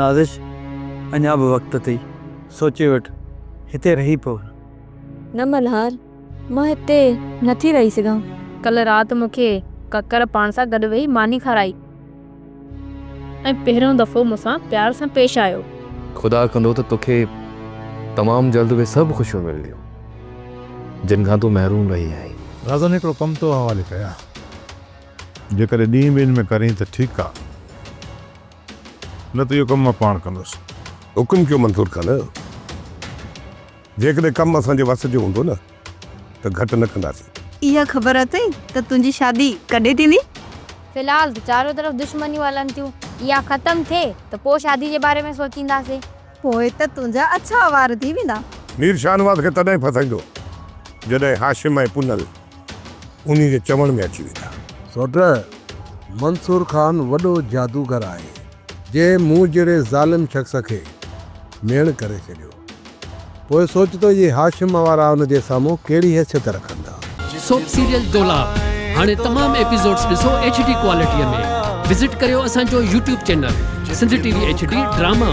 نازش، اڃا به وقت اٿئي، سوچي وٺ، هتي رهي پئو. نه ملهار، مان هتي نٿي رهي سگهان. ڪلهه رات مون کي ڪڪر پاڻ سان گڏ ويهي ماني کارائي ۽ پهريون دفعو مون سان پيار سان پيش آيو. خدا ڪندو ته توکي تمام جلد اهي سڀ خوشيون ملنديون، جن کان تون محروم رهي آهين. رازن هڪڙو ڪم تو حوالي ڪيان. جيڪڏهن ڏينهن ٻن ۾ ڪرين ته ٺيڪ آ، نه ته اهو ڪم مان پاڻ ڪندس. حڪم ڪيو منصور خان، جيڪڏهن ڪم اسان جي وس جو هوندو نه ته گهٽ نه ڪنداسين. اها خبر اٿئي ته تنهنجي شادي ڪڏهن ٿيندي؟ في الحال ته چارو طرف دشمنيون هلن ٿيون، اها ختم ٿئي ته پوء شادي جي باري ۾ سوچينداسين. پوء ته تنهنجا اڇا وار ٿي ويندا. مير شاهنواز کي تڏهن ڦاسائيندو جڏهن هاشم ۽ پنهل انهي جي چوڻ ۾ اچي ويندا. سوٽ، منصور خان وڏو جادوگر آهي، جنهن مون جهڙي ظالم شخص کي ميڻ ڪري ڇڏيو. پوء سوچ ته اهي هاشم وارا ان جي سامهون ڪهڙي حيثيت رکندا. سوپ سيريل دولاب هاڻي تمام ايپيسوڊز ڏسو ايڇ ڊي ڪوالٽي ۾ وزٽ ڪريو اسان جو YouTube channel Sindh T V H D drama.